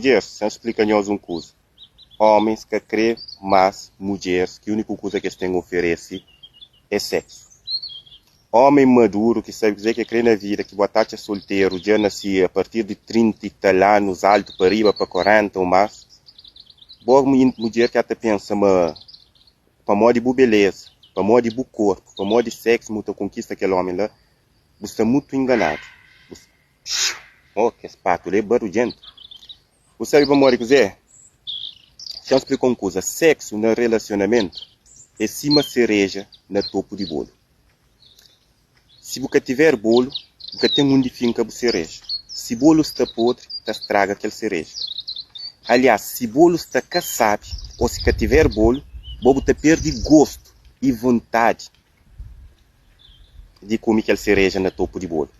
Mudjeris, xa-m splika nhos un kuza, Ómis ka krê más mudjeris ki úniku kuza ki es ten oferese é séksu. Ómi maduru ki sabe kuzê ki el krê na vida, ki bo ta atxa solteru dja na si apartir di 30 i tal anus altu pa riba pa 40 ô más, bo mudjer ki ata pensa ma pamodi bu beleza, pamodi bu korpu, pamodi séksu ma bu ta konkista kel ómi la, bu sta mutu inganadu. Bu Pxiu! Oh, kes patu li é barudjentu. Bu sabe pamodi kuzê? Xa-m splika un kuza, Séksu na relasionamentu é sima sereja na topu di bolu. Si bu ka tiver bolu, bu ka ten undi finka bu sereja. Si bolu sta podri, ta straga kel sereja. Aliás, si bolu sta ka sábi ô si ka tiver bolu, bo bu ta perde gostu i vontadi di kume kel sereja na topu di bolu.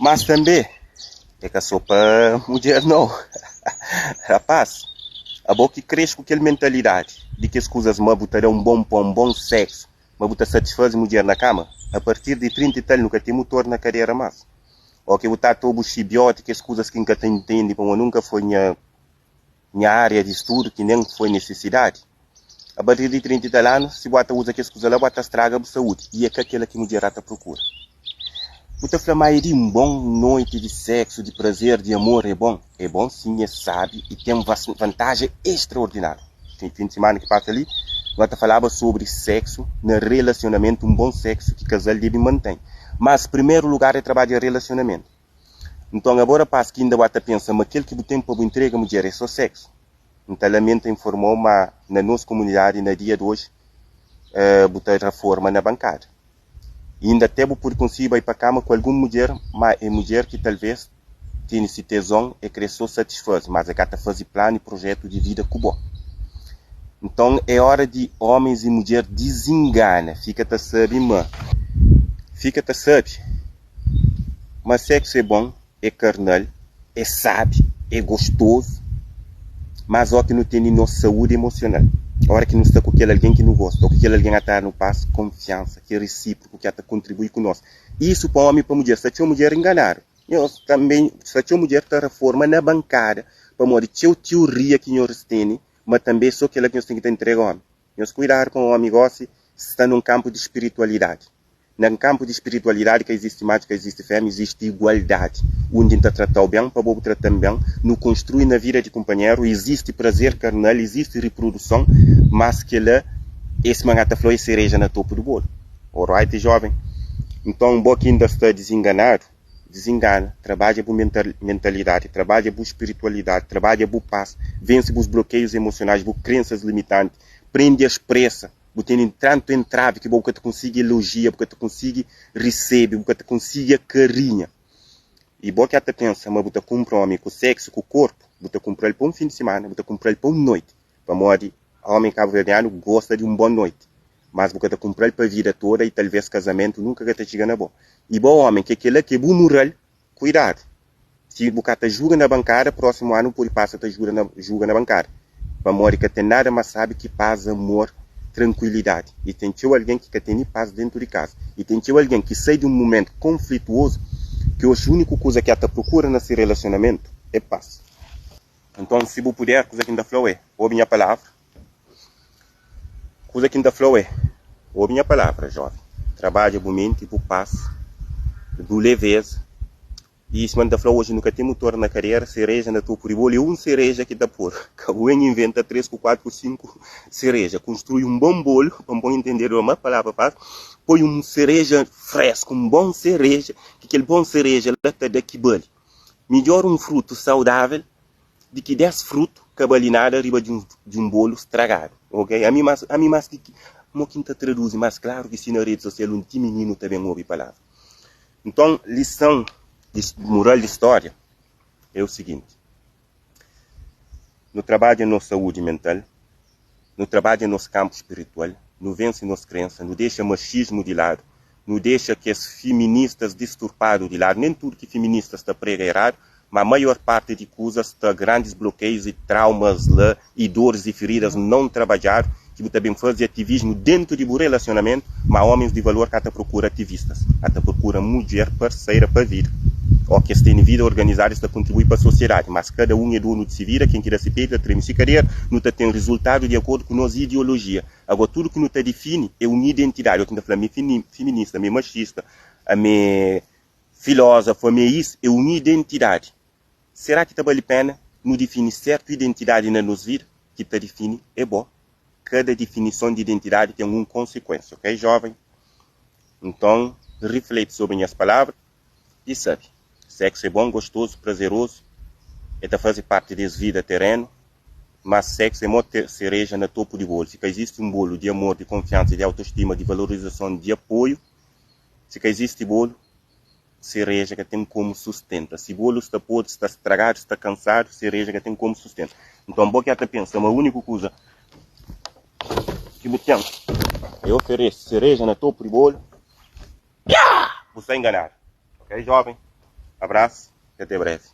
Mas tanbe é ka so pa mudjer nau. Rapaz, abo ki kresce ku kel mentalidadi di kes kuzas ma bu ta da un bon pon, un bon seksu, ma bu ta satisfaze mudjer na kama, a partir di 30 i tal nu ka ten mutor na kadera mas. O ki bu ta atobu xibioti, kes kuzas ki N ka ta intende pamodi nunka foi nha nha ária di studu ki nen foi nisisidadi. A partir di 30 i tal anu, si bu ata uza kes kuza la, bu ata straga bu saúdi i é ka kela ki mudjer ata prokura. Bu ta fla ma é di un bon noiti di seksu, di prazer, di amor é bon? É bon sin, é sabi i ten vantajen extraordináriu. Fin di simana ki pasa li, nu ata falaba sobri seksu na relasionamentu, un bon seksu ki kazal debe mantén. Mas, primeru lugar é trabadja relasionamentu. Nton, abo rapaz ki inda bu ata pensa ma kel ki bu ten pa bu intrega mudjer é so seksu, N ta lamenta informa-u ma na nos komunidadi na dia di oji bu ta raforma na bankada. Inda te bu pudi konsigi bai pa kama ku algun mudjer, ma é mudjer ki talvês tene si tezon, é kre so satisfaze, mas é ka ta faze planu i projetu di vida ku bo. Nton, é ora di omis i mudjer dizingana, fika ta sabe ma fika ta sabe. Ma sexo é bom, é carnal, é sabi, é gostoso, mas ó ki nu tene nos saúde emocional, ora ki nu sta ku kel algen ki nu gosta, ó ki kel algen a ta da-nu pas, konfiansa, ki é resíproku, ki a ta kontribui ku nos. Isu pa omi i pa mudjer. Sta txeu mudjer enganadu. Nhos tanbe, sta txeu mudjer ta raforma na bankada pamodi txeu tioria ki nhos tene, ma tanbe so kela ki nhos ten ki ta intrega omi. Nhos kuidadu pa omi gosi sta nun kanpu di spiritualidadi. Na kanpu di spiritualidadi ka izisti matxu, ka izisti fémia, izisti igualdadi. Undi N ta trata-u ben, pa bo bu trata-m ben. Nu konstrui na vida di kunpanheru. Izisti prazer karnal, izisti riproduson, mas kel-la é sima N ta fla-u, é sereja na topu di bolu. Alright, jóven? Nton, bo ki inda sta dizinganadu, dizingana, trabadja bu mentalidadi, trabadja bu spiritualidadi, trabadja bu pas, vense bus blokeius emosionais, bu krensas limitanti, prende a spresa. Bu tene tantu entravi ki bo bu ka ta konsigi elojia, bu ka ta konsigi resebe, bu ka ta konsigi akarinha. I bo ki ata pensa ma bu ta kunpra omi ku seksu, ku korpu, bu ta kunpra-l pa un fin di simana, bu ta kunpra-l pa un noiti, pamodi omi kabuverdianu gosta di un bon noiti, mas bu ka ta kunpra-l pa vida toda i talves kazamentu nunka ka ta txiga na bo. I bo omi, ke kila ki é bu mural, kuidadu! Si bu ka ta juga na bankada, prósimu anu bu pode pasa ta juda na juga na bankada. Pamodi ka ten nada más sábi ki pas, amor, trankuilidadi. I ten txeu algen ki ka tene pas dentu di kaza. I ten txeu algen ki sai di un mumentu konflituozu ki oxi úniku kuza ki el ta prokura na se relasionamentu é pas. Nton, si bu puder, kuza ki N ta fla-u é, obi nha palavra. Kuza ki N ta fla-u é, obi nha palavra, jóven. Trabadja bu menti, bu pas, bu leveza. I sima N ta fla oji nu ka ten mutor na kadera, sereja na topu di bolu é un sereja ki ta pôr. Ka bu ben inventa 3 ku 4 ku 5 sereja. Konstrui un bon bolu, pa un bon intendedor ma palavra fásil, poi un sereja fresku, un bon sereja, ki kel bon sereja la ta da ki bali. Midjor un frutu saudável di ki 10 frutu ka bali nada riba di un di un bolu stragadu. Ok, ami mas ami mas ki mo ki N ta traduzi mas klaru ki si na redi sosial un ti mininu ta ben obi palavra. Nton, lison di mural di stória é u siginti, Nu trabadja nos saúdi mental, nu trabadja nos kanpu spiritual, nu vense nos krensa, nu dexa maxismu di ladu, nu dexa kes fiministas disturpadu di ladu, nen tudu ki fiministas ta prega é eradu, ma maior parti di kuzas sta grandis blokeius i traumas la i doris i firidas non trabadjadu ki bu ta ben fazi ativismu dentu di bu relasionamentu, ma omens di valor ka ta prokura ativistas, a ta prokura mudjer parseira pa vida. Ó ki es tene vida organizadu es ta kontribui pa sosiedadi, mas kada un é donu di si vida, ken ki da si petu ta treme si kadera, nu ta ten rizultadu di akordu ku nos ideolojia. Agó tudu ki nu ta difini é un identidadi, ó ki N ta fla mi é fiminista, mi é maxista, ami é filózafu, ami é isu, é un identidadi. Será ki ta bali pena nu difini sertu identidadi na nos vida? Ki ta difini é bo. Kada difinison di identidadi ten un konsekuensia, ok joven? Nton rifleti sobri nhas palavra i sabe, seksu é bon, gostozu, prazerozu, e ta faze parti di es vida terenu, mas seksu é mo sereja na topu di bolu. Si ka izisti un bolu di amor, di konfiansa, di autostima, di valorizason, di apoiu, si ka izisti bolu, Sereja ka ten komu sustenta. Si bolu sta podri, sta stragadu, sta kansadu, sereja ka ten komu sustenta. Nton, bo ki ata pensa ma úniku kuza ki bu ten é oferese sereja na topu di bolu, bu sta enganadu. Ok, joven? Abrasu i ate brevi.